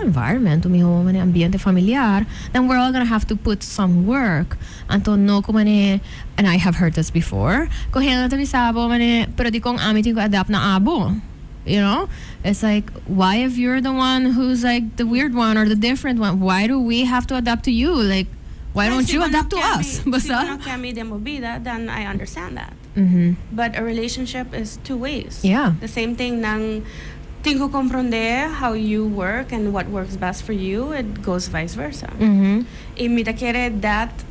environment, un mihó ambiente familiar, then we're all gonna have to put some work. Anto no ku mane, and I have heard this before, ku hende ta bisa bo mane, "Pero dikon ami tin ku adapt na abo?" It's like, why, if you're the one who's like the weird one or the different one, why do we have to adapt to you? Like, why don't you adapt to us? Si bo no ke mi den bo bida, then I understand that. But a relationship is two ways. The same thing nan tin ku komprondé how you work and what works best for you, it goes vice versa. I mi ta kere that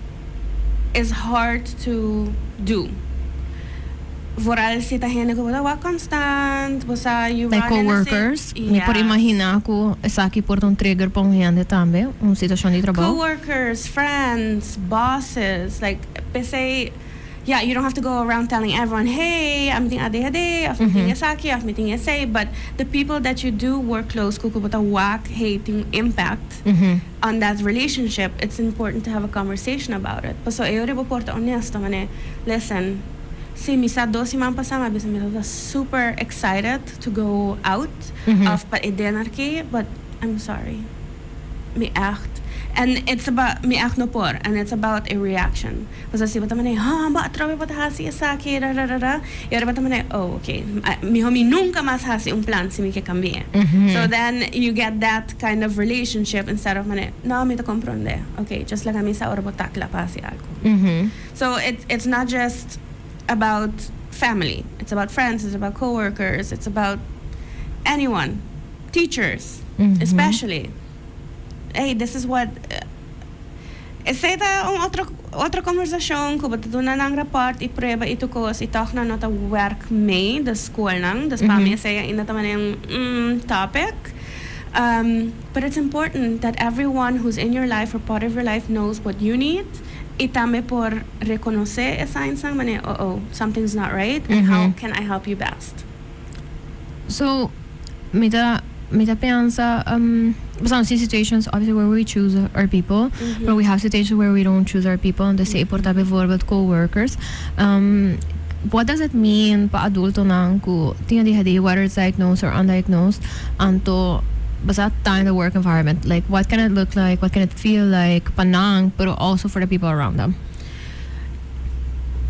is hard to do. Vooral si ta hende ku bo ta wak constant, bo sa you Like run in the same- coworkers, mi por imaginá ku esaki por ta un trigger pa un hende tambe, un situashon di trabou. Coworkers, friends, bosses, like p'esei, yeah, you don't have to go around telling everyone, "Hey, I'm tin ADHD, òf mi tin esaki, òf mi tin esei," but the people that you do work close ku, ku bo ta wak, hey, tin impact on that relationship, it's important to have a conversation about it. So, eu bo por ta honesto, mane, "Listen, si mi sa 2 siman pasá, m'a bisa mi tabata super excited to go out òf pa e dinner aki, but I'm sorry. Mi echt." And it's about mi echt no por, and it's about a reaction. Paso si bo ta mane, "Ha, ba atrobe bo ta hasi esaki, ra ra ra ra." I ora bo ta mane, "Oh, okay. Mihó mi nunka mas hasi un plan si mi ke kambia." So then you get that kind of relationship instead of mane, "No, mi ta komprondé. Okay, just laga mi sa ora bo ta kla pa hasi algu." So it's not just about family. It's about friends, it's about coworkers, it's about anyone. Teachers, especially. Hey, this is what esei ta un otro konversashon ku bo ta duna nan rapport i prueba i tur kos i toch nan no ta werk mee de skolnan. Dus pa mi esei ainda tambe un topic. But it's important that everyone who's in your life or part of your life knows what you need i tambe por rekonosé e signs nan mane, Oh, something's not right, and how can I help you best?" So, mi ta pensa, some situations obviously where we choose our people, but we have situations where we don't choose our people, and esei por ta bijvoorbeeld coworkers. What does it mean pa adultonan ku tin ADHD, whether it's diagnosed or undiagnosed, anto basta ta in the work environment? Like, what can it look like? What can it feel like pa nan, but also for the people around them?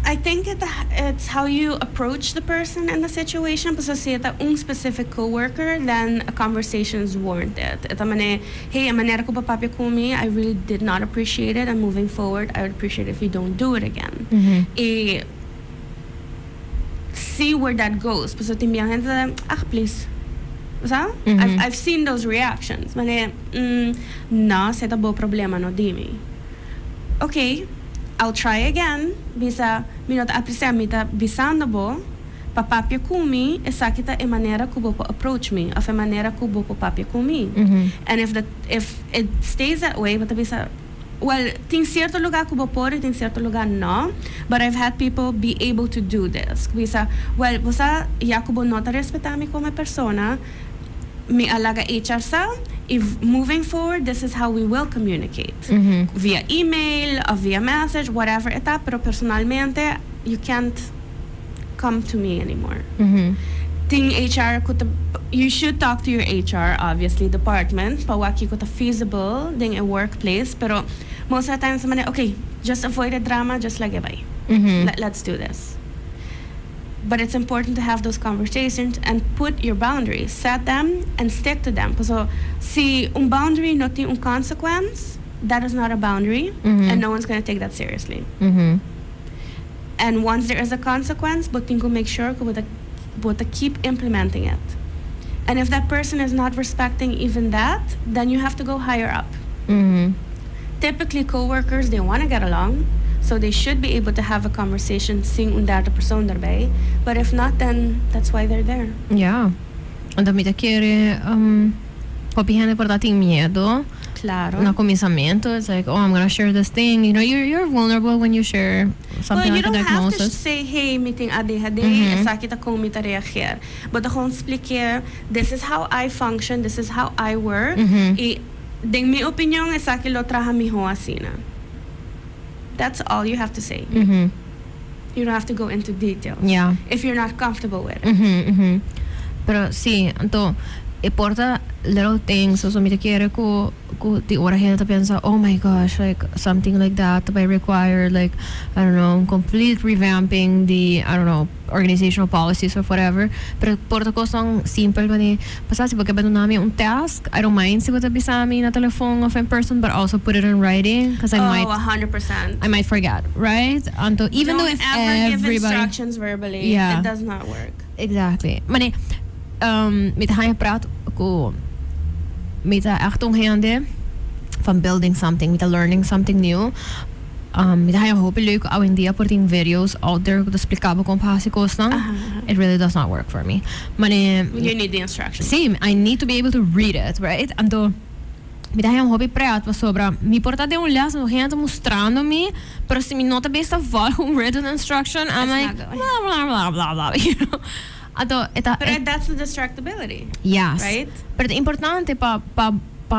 I think it's how you approach the person in the situation. Paso si ta un specific coworker, then a conversation is warranted. E ta mane, "Hey, e manera ku bo a papia ku mi, I really did not appreciate it, and moving forward, I would appreciate it if you don't do it again." I see where that goes. Paso tin biaha hende, "Ah, please." Sabe? I've seen those reactions. Mane, no, esei ta bo problema, no di mi." "Okay, I'll try again." Bisa, "Mi no ta apresiá, mi ta bisando bo, pa papia ku mi, esaki ta e manera ku bo por approach mi, òf e manera ku bo por papia ku mi." And if it stays that way, bo ta bisa, Well, tin cierto lugar cu bo por y tin cierto lugar no. But I've had people be able to do this. Bisa, "Well, bo ya cu bo no ta respeta mi como persona, mi a laga HR sa, if moving forward, this is how we will communicate. Via email or via message, whatever e ta, pero personalmente, you can't come to me anymore." Tin HR, you should talk to your HR, obviously, department, pa wak kico ta feasible den a workplace, pero most of the times, okay, just avoid the drama, just like bay. Let's do this. But it's important to have those conversations and put your boundaries, set them and stick to them. So, si un boundary no tin un consequence, that is not a boundary, and no one's going to take that seriously. And once there is a consequence, bo tin cu make sure cu bo ta keep implementing it. And if that person is not respecting even that, then you have to go higher up. Typically, coworkers, they want to get along, so they should be able to have a conversation sin un derde persoon erbij. But if not, then that's why they're there. Yeah. Anto mi ta kere hopi hende por ta tin miedo. Na cuminsamento, it's like, "Oh, I'm gonna share this thing." You're vulnerable when you share something Well, you like a don't have to diagnosis. Say, "Hey, mi tin ADHD, esaki ta con mi ta reageer." But gewoon explica, "This is how I function, this is how I work." Y den mi opinion, esaki lo traha miho asina. That's all you have to say. You don't have to go into details if you're not comfortable with it. Pero si, anto, e por ta little things, so mi ta kere cu di ora hende pensa, "Oh my gosh, like something like that might require, like, I don't know, complete revamping the, I don't know, organizational policies or whatever." Pero por ta cos simple manera, pasa si bo kier duna mi un task, I don't mind si bo ta bisa mi na telephone of in person, but also put it in writing because I Oh, might 100%. I might forget, right? Anto even Don't though if ever give everybody instructions verbally. It does not work. Exactly. Maar nee, mi ta haya praat cu mi ta echt un hende van building something, mi ta learning something new. Mi ta haya hopi leuk awendia por tin videos out there cu ta explica con pa haci cosnan. It really does not work for me. Maar nee, You need the instructions. Same, I need to be able to read it, right? Anto mi ta haya un hopi pret pasobra mi por ta den un les, un hende mustrando mi, pero si mi no ta basta volg un written instruction, I'm It's like, not going. Blah, blah, blah, blah, blah, you know? Anto, e ta, But that's the distractibility. Yes. Right? Pero ta importante pa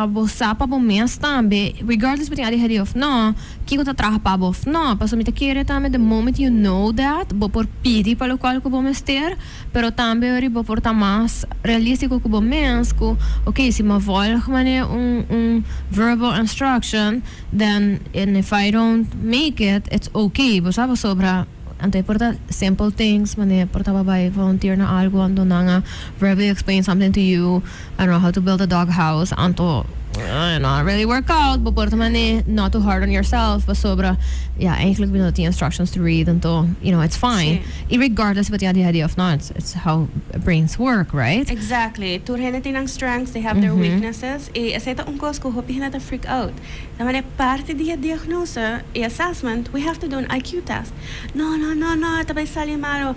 bo sa pa bo mes tambe, regardless bo tin ADHD of no, kico ta traha pa bo of no. Paso mi ta kere tambe the moment you know that, bo por pidi pa locual cu bo mester, pero tambe ori bo por ta mas realistico cu bo mes, cu, okay, si mi volg manera un verbal instruction, then and if I don't make it, it's okay. Bo sabi sobra. Anto por ta simple things, manera por ta bay volunteer na algo, anto nan a verbally explain something to you, I don't know, how to build a dog house, anto not really work out, but por ta manera not too hard on yourself, but sobra, yeah, eigenlijk ben the instructions to read, anto, it's fine. Si. Y regardless of the ADHD of not, it's how brains work, right? Exactly. Tur hende tin nan strengths, they have their weaknesses. Y esey ta un cos cu hopi hende ta freak out. Dan wanneer parte di diagnose y assessment, we have to do an IQ test. "No, no, no, no, ta bay sali malo."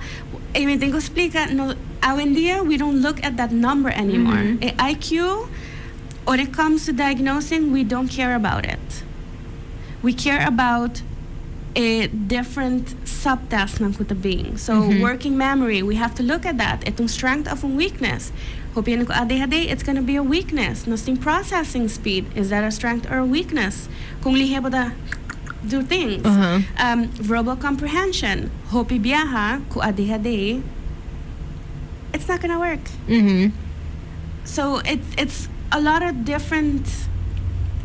Y mi tin cu explica, no, awendia we don't look at that number anymore. E IQ, when it comes to diagnosing, we don't care about it. We care about a different subtask nan cu ta bin. So working memory, we have to look at that. E ta un strength of a weakness. Hopi cu ADHD, it's going to be a weakness. Nos tin processing speed. Is that a strength or a weakness? Con lihe bo ta do things. Verbal comprehension. Hopi biaha cu ADHD, it's not going to work. So it's a lot of different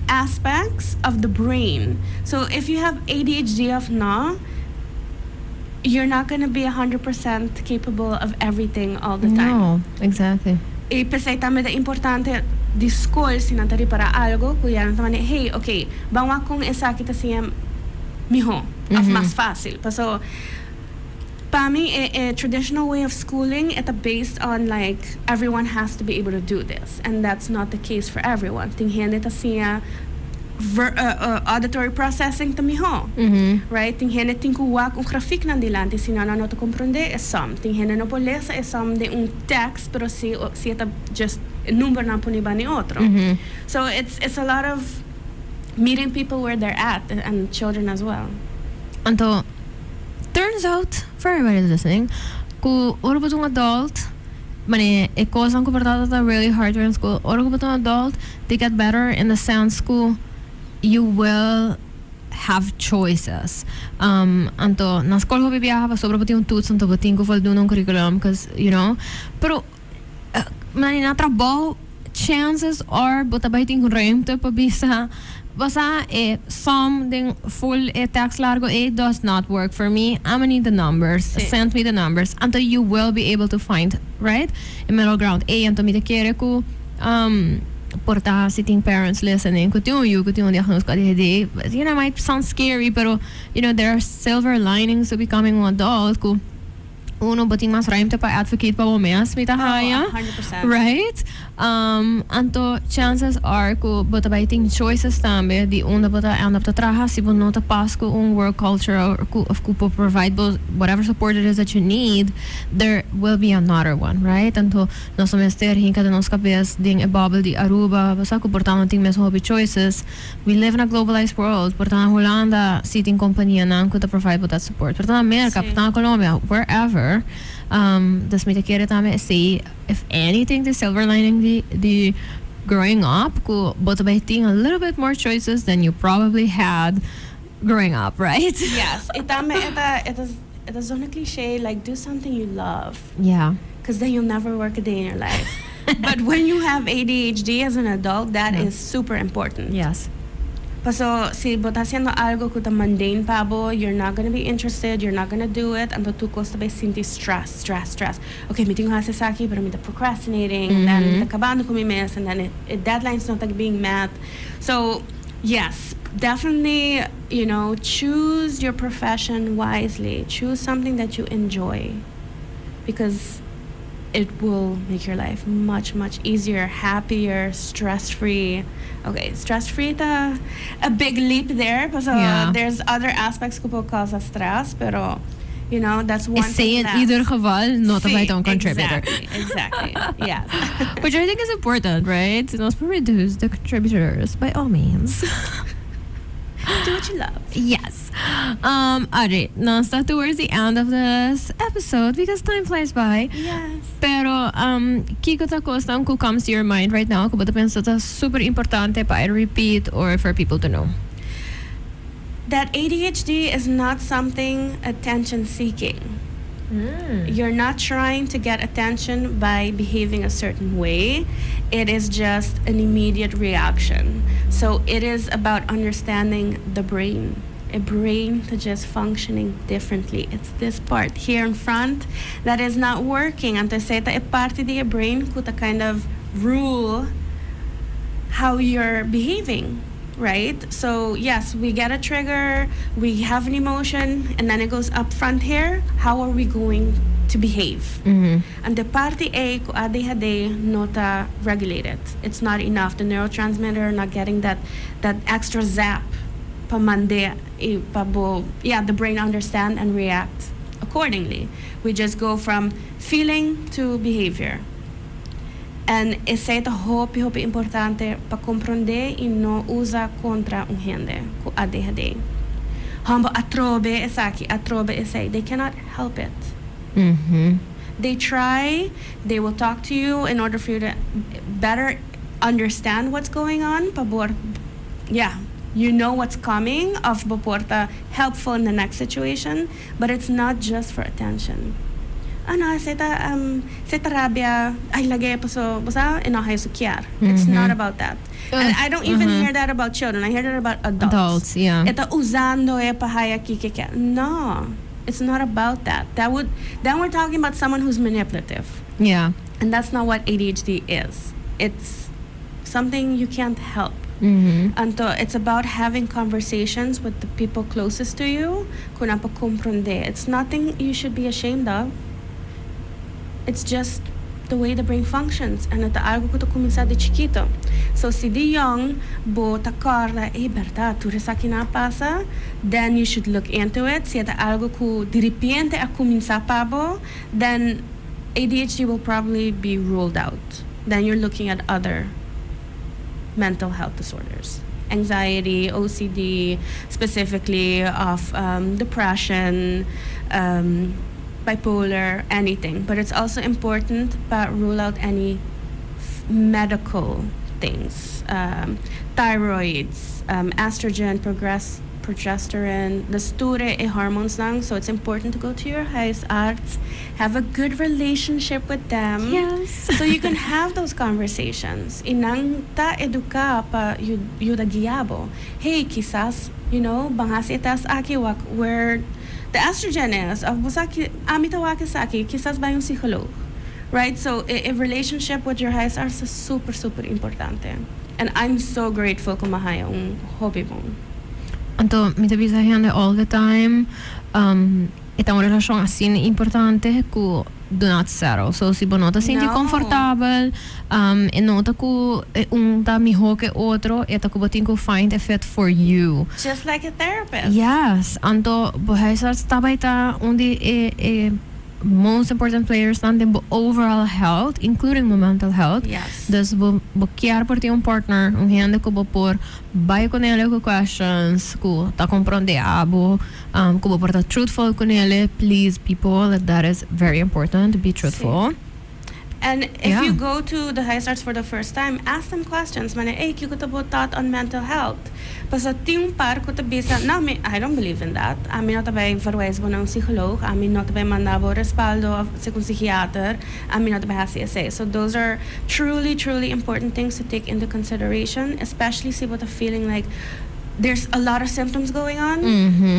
aspects of the brain. So if you have ADHD of no, you're not going to be 100% capable of everything all the time. No, exactly. Y p'esey tambe ta importante di scol si nan ta ripara algo cu ya nan ta mane, "Hey, okay, ban wak con esaki ta siña miho of mas facil." So pa mi, a traditional way of schooling it's based on, like, everyone has to be able to do this, and that's not the case for everyone. Tin hende ta siña auditory processing ta miho. Right? Tin hende tin cu wak un grafiek nan dilanti, si nan no ta comprende e som. Tin hende no por lesa e som di un text, pero si ta just number nan poni band'i otro. So it's a lot of Meeting people where they're at and children as well. Anto, turns out, for everybody listening, ku ora bo ta un adult, mane e cosnan ku por ta really hard during school, ora ku bo ta un adult, they get better in the sense ku you will have choices. Anto, na school hopi biaha pasobra bo tin un toets, anto bo tin ku voldoen un curriculum, 'cause, pero, mane na trabou, chances are bo ta bay tin ruimte pa bisa, basa e som den full e tekst largo e does not work for me. I'm gonna need the numbers. Send me the numbers. Anto you will be able to find, right? A middle ground. E anto mi ta kere ku por ta si tin parents listening ku tin un yu ku tin un diagnóstico ADHD, it might sound scary, pero there are silver linings to becoming un adult ku uno bo tin mas ruimte pa advocate pa bo mes, mi ta haya. Oh, 100%. Right? Anto chances are ku bo ta bay tin choices tambe di unda bo ta end up ta traha si bo no ta pas ku un work culture or ku of ku por provide bo whatever support it is that you need, there will be another one, right? Anto nos no mester hinka den nos cabes den e bubble di Aruba, basta ku por ta no tin mes hopi choices. We live in a globalized world. Por ta na Hulanda si tin companianan ku ta provide bo that support. Por ta na America, por ta na Colombia, wherever. Dus mi ta kere tambe say, if anything, the silver lining di growing up, ku bo ta bay tin a little bit more choices than you probably had growing up, right? Yes. E tambe e ta zo'n cliché, like, do something you love. Because then you'll never work a day in your life. But when you have ADHD as an adult, that is super important. Paso, si bo ta haciendo algo ku ta mundane pa bo, you're not gonna be interested, you're not gonna do it, anto tur cos ta bay sinti stress, stress, stress. Okay, mi tin cu haci esaki, pero mi ta procrastinating, and then mi ta cabando cu mi mes, and then deadlines not like being met. So, yes, definitely, choose your profession wisely. Choose something that you enjoy because it will make your life much, much easier, happier, stress-free. Okay, stress-free ta a big leap there, so there's other aspects ku por cause stress, pero that's one Say thing in that ieder geval not Si, a vital contributor. Exactly. Yes. Which I think is important, right? Nos reduce the contributors by all means. Do what you love. Yes. Alright, now start towards the end of this episode because time flies by. Pero, kiko ta cosnan ku comes to your mind right now ku bo ta pensa ta super importante pa repeat or for people to know? That ADHD is not something attention seeking. You're not trying to get attention by behaving a certain way. It is just an immediate reaction. So it is about understanding the brain. A brain to just functioning differently. It's this part here in front that is not working. Anto esey ta e parti di e brain ku ta kind of rule how you're behaving, right? So yes, we get a trigger, we have an emotion, and then it goes up front here. How are we going to behave? And the parti ey ku ADHD no ta regulated. It's not enough. The neurotransmitter not getting that extra zap pa mande e pa bo, yeah, the brain understand and react accordingly. We just go from feeling to behavior. And esey ta hopi hopi importante pa comprende y no usa contra un hende ku ADHD. Hombo atrobe esaki, atrobe esey. They cannot help it. They try, they will talk to you in order for you to better understand what's going on. Pa bo, yeah, you know what's coming of bo por ta helpful in the next situation, but it's not just for attention. Ano, e ta rabia, ay lag'e paso, basta enoha su kier. It's not about that. And I don't even hear that about children. I hear that about adults. Adults, yeah. E ta usando e pa haya kiko e kier. No, it's not about that. That would then we're talking about someone who's manipulative. And that's not what ADHD is. It's something you can't help. Anto, it's about having conversations with the people closest to you. Ku nan por comprende. It's nothing you should be ashamed of. It's just the way the brain functions. And ta algo ku ta cuminsa di chikito. So si di young, bo ta corda, e berdad, tur esaki a pasa, then you should look into it. Si ta algo ku di repente a cuminsa pa bo, then ADHD will probably be ruled out. Then you're looking at other mental health disorders. Anxiety, OCD, specifically of depression, bipolar, anything. But it's also important to rule out any medical things. Thyroids, estrogen, progesterone, dus tur e hormones nan. So it's important to go to your huisarts, have a good relationship with them. So you can have those conversations. Y nan ta educa pa yuda guia bo. Hey, kisas, ban hasi e test aki wak where the estrogen is. Of bo sa ki, ami ta wak esaki, kisas bay un psycholoog. Right? So a relationship with your huisarts is super, super importante. And I'm so grateful cu m'a haya un hopi bon. Anto, mi ta bisa hende all the time, e ta un relacion asina importante cu do not settle. So, si bo no ta sinti No. comfortabel, e no ta cu un ta miho cu otro, e ta cu bo tin cu find a fit for you. Just like a therapist. Yes. Anto, bo huisarts tambe ta un di e most important players nan den bo overall health, including bo mental health. Dus bo kier por tin un partner, un hende cu bo por bay cu nele cu questions, cu ta comprende abo, cu bo por ta truthful cu nele. Please, people, that is very important, be truthful. And if you go to the huisarts for the first time, ask them questions. Mane, "Hey, kiko ta bo thought on mental health?" Paso tin un par cu ta bisa, "No, mi, I don't believe in that. Ami no ta bay verwijs bo na un psycholoog, ami no ta bay manda bo respaldo of un psychiater, ami no ta bay hasi esey." So those are truly, truly important things to take into consideration, especially si bo ta feeling like there's a lot of symptoms going on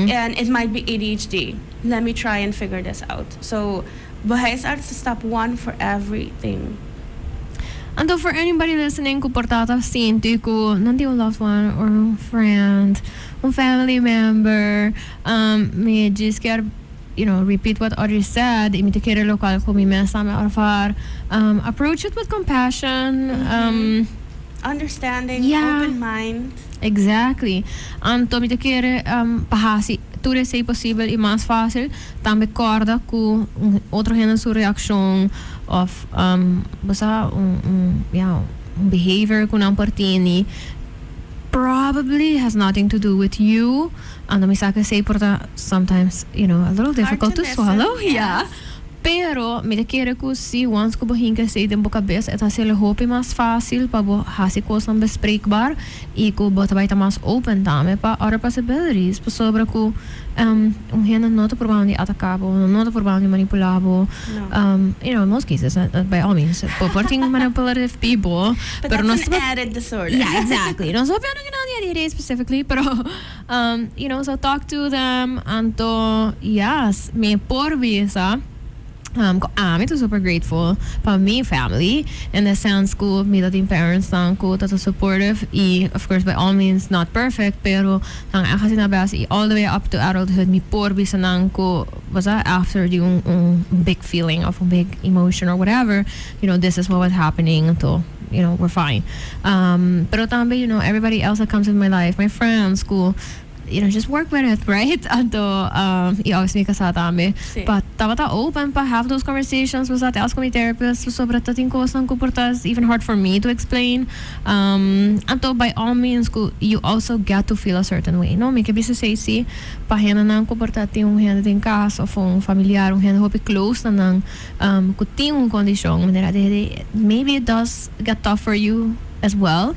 and it might be ADHD. Let me try and figure this out. So, bo huisarts is step one for everything. Anto, for anybody listening cu por ta sinti cu nan tin un loved one or un friend, un family member, mi just kier repeat what Audrey said, y mi ta kere locual cu mi mes tambe ervaar. Approach it with compassion. Understanding, open mind. Exactly. Anto, mi ta kere pa hasi tur esey posibel y mas facil, tambe corda cu otro hende su reaccion of basta un behavior cu nan por tini probably has nothing to do with you. Anto mi sa cu esey por ta sometimes a little Hard difficult to to listen, swallow. Yeah. Pero mi ta kere cu si once cu bo hinca esey den bo cabes, e ta haci hopi mas facil pa bo hasi cosnan bespreekbaar y cu bo ta bay ta mas open tambe pa other possibilities. Pasobra cu un hende no ta probando di ataca bo, no ta probando di manipula bo. No. In most cases, by all means, bo por tin manipulative people, But pero that's no an added disorder. Yeah, exactly. No so papiando di ADHD specifically, pero so talk to them. Anto, yes, mi por bisa ami ta super grateful pa mi family in the sense cu mi ta tin parents nan cu ta supportive y, of course, by all means not perfect, pero nan a hasi nan best y all the way up to adulthood mi por bisa nan cu basta after di un big feeling of un big emotion or whatever, this is what was happening, so we're fine. Pero tambe everybody else that comes in my life, my friends, cu just work with it, right? Anto, y obviously mi casa tambe. But tabata open pa have those conversations, was dat cu mi therapist, sobre ta tin cosnan cu por ta even hard for me to explain. Anto, by all means, cu you also get to feel a certain way, no? Mi ke bisa esey si, pa hendenan cu por ta tin un hende den cas of un familiar, un hende hopi close na nan, cu tin un condicion, manera ADHD, maybe it does get tough for you as well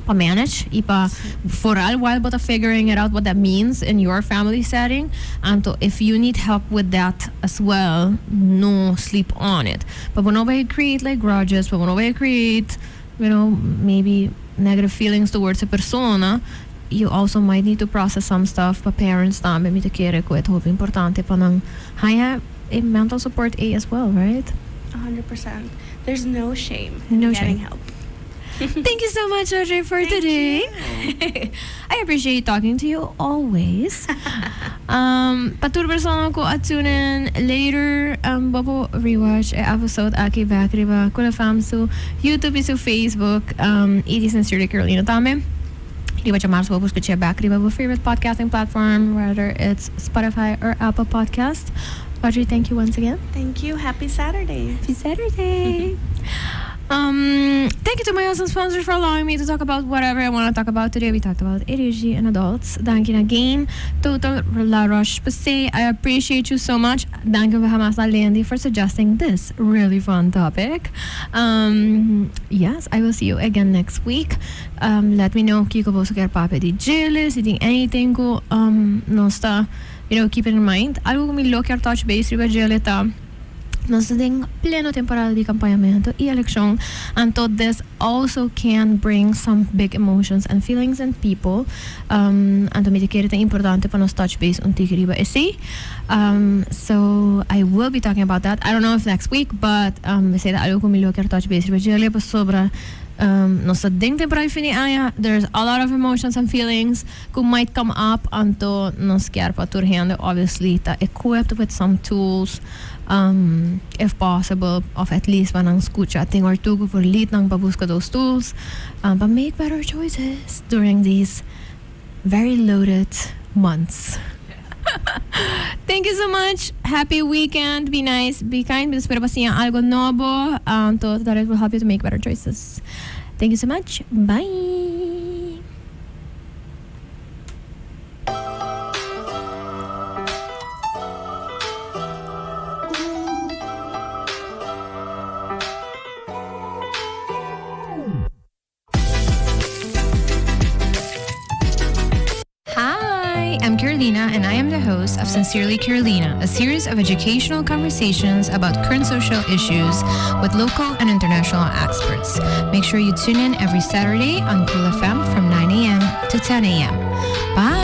pa manage y pa vooral while bo ta figuring it out what that means in your family setting. Anto if you need help with that as well, no sleep on it. But no bay create like grudges, but no bay create maybe negative feelings towards a persona. You also might need to process some stuff. Pa parents tambe mi ta kere cu ta hopi importante pa nan haya a mental support a as well, right? 100%. There's no shame No in getting shame. help. Thank you so much, Audrey, for Thank today. You. I appreciate talking to you always. Pa tur persona cu a tune in later, bo por rewatch e episode aki back riba Cool FM su YouTube y su Facebook. Y di Sincerely Carolina tambe. Riba diamars bo por scucha back riba bo favorite podcasting platform, whether it's Spotify or Apple Podcast. Audrey, thank you once again. Thank you. Happy Saturday. Happy Saturday. Thank you to my awesome sponsors for allowing me to talk about whatever I want to talk about today. We talked about ADHD and adults. Danki na Gain, Total, La Roche-Posay. I appreciate you so much. Danki Hamas Lendi for suggesting this really fun topic. Yes, I will see you again next week. Let me know kiko boso kier papia di dje, si tin anything ku nos ta keep it in mind. Algo ku mi lo kier touch base riba dje ta nos den pleno temporada di campañamento y eleccion, anto this also can bring some big emotions and feelings in people. Anto mi ta kere ta importante pa nos touch base un tiki riba esey. So I will be talking about that. I don't know if next week, but esey ta algo ku mi lo kier touch base riba dje pasobra nos ta den temporada di fin di aña. There's a lot of emotions and feelings ku might come up, anto nos kier pa tur hende obviously ta equipped with some tools, if possible, of at least pa nan scucha thing or two ku por lead nan pa busca those tools pa make better choices during these very loaded months. Thank you so much. Happy weekend. Be nice, be kind. Mi ta spera pa siña algo nobo. To that it will help you to make better choices. Thank you so much. Bye. Hi, I'm Carolina, and I am the host of Sincerely Carolina, a series of educational conversations about current social issues with local and international experts. Make sure you tune in every Saturday on Cool FM from 9 a.m. to 10 a.m. Bye.